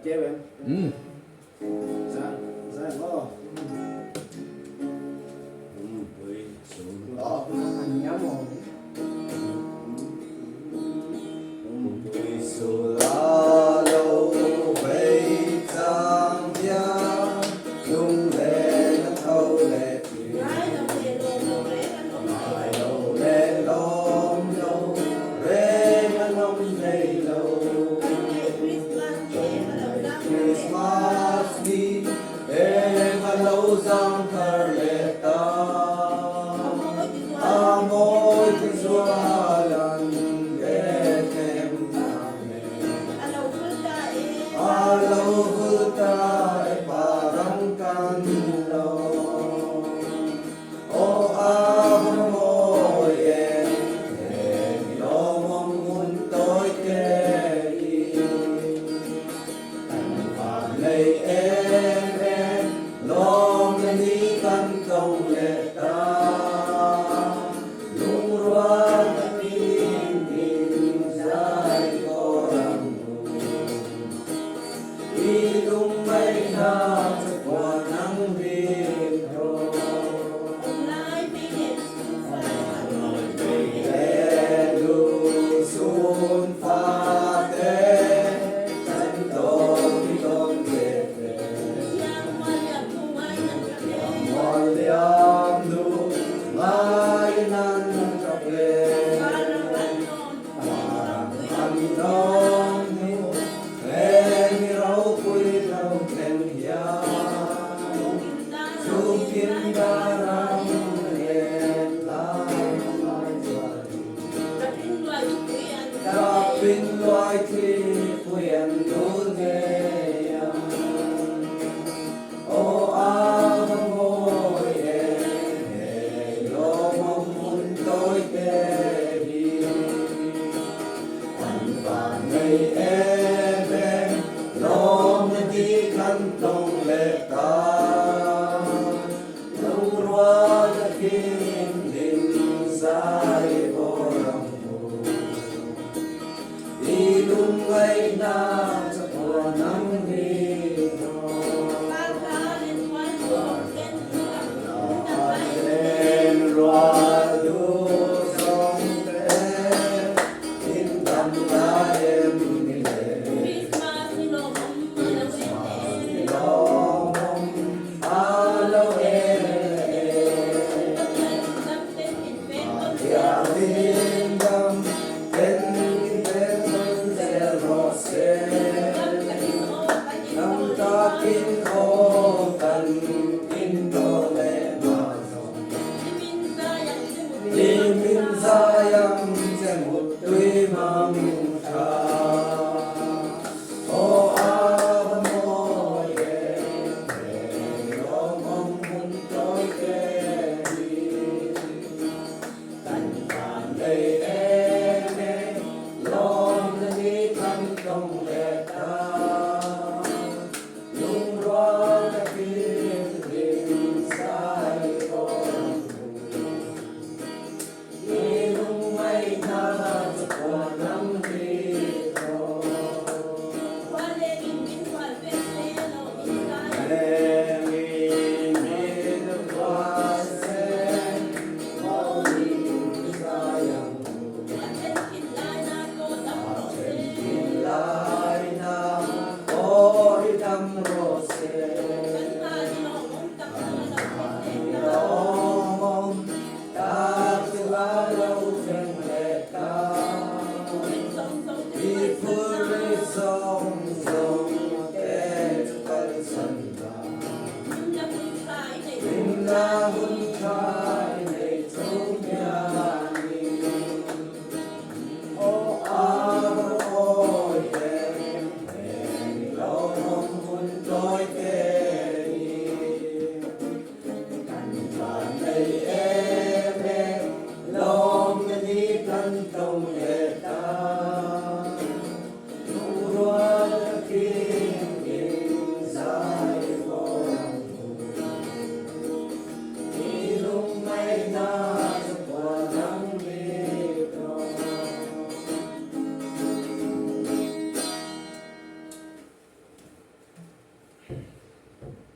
Kêu em. Zai, zai maw?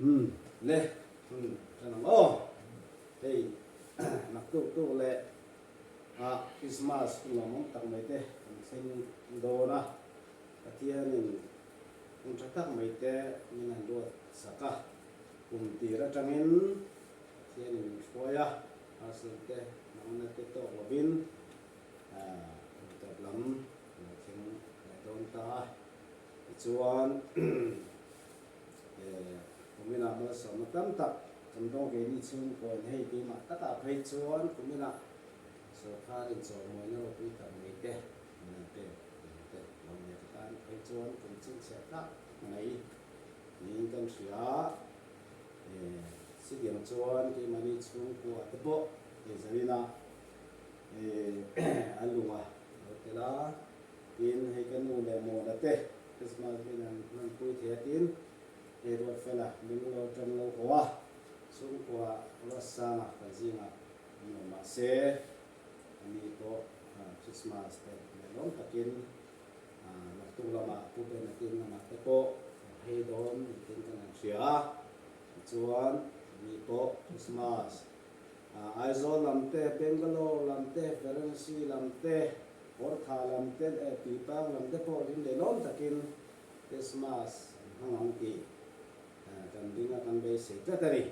Umm le hun ṭan ang aw. Hei naktuk tuk leh ah Christmas hun lawmawm tak mai te kan thleng dawn a, Pathianin hun ṭha tak mai te min han ruat sak a, kum tir aṭangin Pathianin min hruai a, harsatna te hmangna te tawk lovin kum tawp lam a lo thleng leh dawn ta a, tichuan kuminah malsawmna tam tak kan dawng keini chhungkawiin hei keimah takah phei chuan kuminah sawrkarin chawhmawina ropui tak mai te min han pek eng te lo nia ka tan phei chuan kum chhinchhiah tlak mai niin kan hria a, chutiang chuan keimahni chhungkua te pawh hei zaninah a lunga lo tel a, tin hei ka nu leh mawna te Christmas min han hmanpui thei a tin hei Ruatfela Bangalore atang lo haw a, chhungkua Ruatsanga kan zingah an awm mahse ani pawh Christmas te leh lawm takin naktuk lamah Pu Bena tin lamah te pawh a phei dawn niin kan han hria a, tichuan ani pawh Christmas Aizawl lam te, Bangalore lam te, Varanasi lam te, Kawrthah lam te leh Tuipang lam te pawh hlim leh lawm takin Christmas an hmang ang tih kan ring a, kan beisei tlat a ni.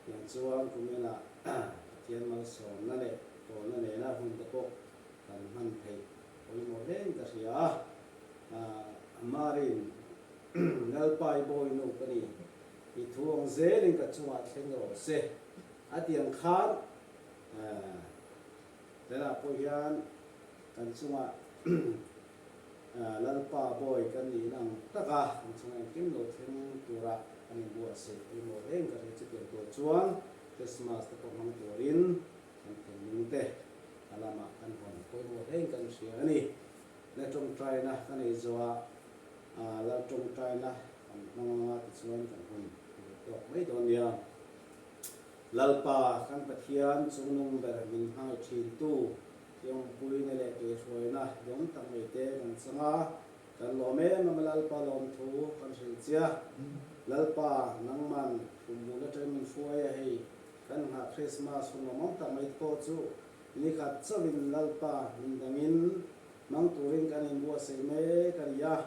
Tiang chuan kuminah Pathian malsawmna leh tawhna nena hun te pawh kan hman theih pawimawh reng ka hria a. Marin Lalpa i bawinu ka ni, i thu ang zelin ka chungah thleng rawh se. A ti ang khan Tunah pawh hian kan chungah Lalpa bawi kan niin ang taka kan chungah engkim lo thleng tura kan inbuatsaih pawimawh reng ka hria chutiang tur chuan Christmas te pawh hmang turin kan thinlung te a lamah kan hawn pawimawh reng kan hria a ni. La tawngtaina ka nei zawh a, Lal tawngtaina kan hmang anga tichuan kan hun tawk mai dawn nia. Lalpa, kan Pathian chungnung ber min hmangaih thintu, Tiawmpuina leh keihruaina dawng tak mai te kan chang a, kan lawm em em a Lalpa lawmthu kan hrilh chia. Lalpa, nangman kum bul atangin min hruai a hei, kan nghah Krismas hun lawmawm tak mai te pawh chu nikhat chauhin Lalpa min dangin hmang turin kan inbuatsaih mek a ni a.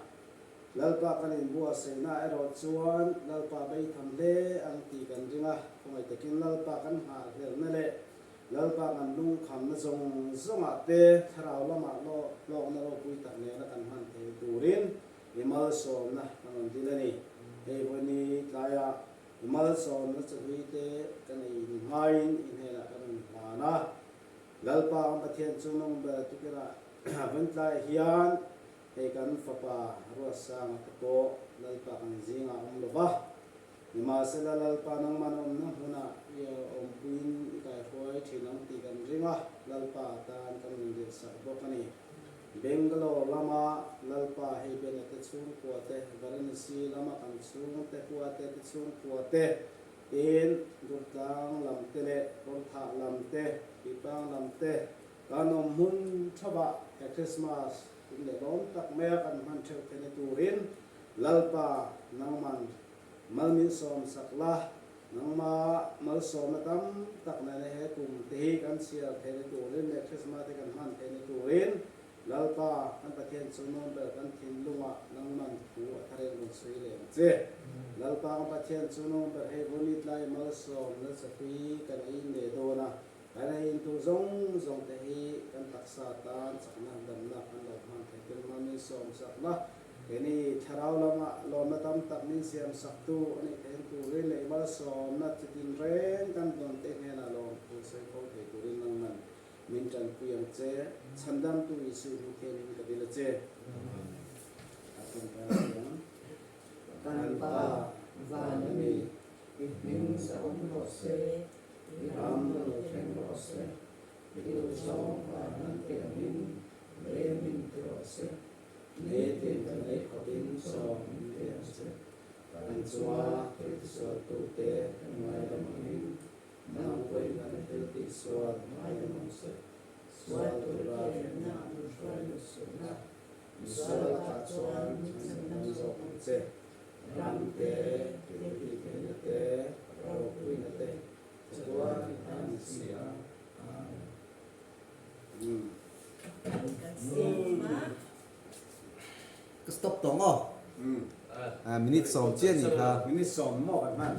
Lalpa kan inbuatsaihna erawh chuan Lalpa beitham hle ang tih kan ring a, khawngaih takin Lalpa kan nghahhlelhna leh Lalpa kan lungkhamna zawng zawngah te thlarau lamah hlawkna ropui tak nena kan hman thei turin i malsawmna kan rawn dil a ni. Hei vawiini tlaiah i malsawmna chahlui te kan ei inhmain i hnenah kan rawn hlan a, Lalpa kan Pathian chu nung ber tukirah vawiin tlaiah hian Hei kan fapa Ruatsanga te pawh Lalpa kan zingah a awm lo va, nimahsela Lalpa nangman awmna hmunah i awmpuiin i kaihruai thin ang tih kan ring a, Lalpa atan kan rawn dilsak bawk a ni. Bangalore lama Lalpa hei Bena te chhungkua te, Varanasi lama kan chhungte Huate te chhungkua te, tin Durtlang lam te leh Kawrthah lam te, Tuipang lam te, Kan awm hmun thapah he Christmas in leh lawm tak maia kan hman theuh theihna turin Lalpa nangman malminsawm sak la, nangma malsawmna tam tak nena he kum te hi kan chhiar theihna turin leh Christmas te kan hman theihna turin Lalpa kan Pathian chu nuam ber kan thinlungah nangman thu a thar in rawn sawi leh ang che. Lalpa kan Pathian chu nuam ber hei vawni tlai malsawmna chahlui kan ei leh dawn a, Kan ei in tur zawng zawng te hi kan taksa tan chakna damna kan lo hman thei tel hma min sawm sakna keini thlarau lama lawmna tam tak min siam sak tu a nih theih turin leh malsawmna chitin reng kan dawn te hnenah lawm thu sawi fo thei turin nangman min tanpui ang che chhandamtu Isu hmuh thiam in ka dil a che. A tawngtai ang. Kan Pa van ami i hming zahawm rawh se. I ram lo thleng rawh se, i duhzawng van an ti angin lem in ti rawh se, nitin kan ei khawpin chaw min pe ang che. Kan chunga thil tisualtute kan ngaidam angin nang pawhin kan thil tihsual ngaidam ang che. Sual tura hremna min hruai lut suhna, misual lakah chuan min chhandam zawk ang che. Ram te, thiltihtheihna te, ropuina te, chatuan a ni si a. Amen. Ka stop tawh maw? Minute sawm chiah a nih kha. Minute sawm maw kan hman?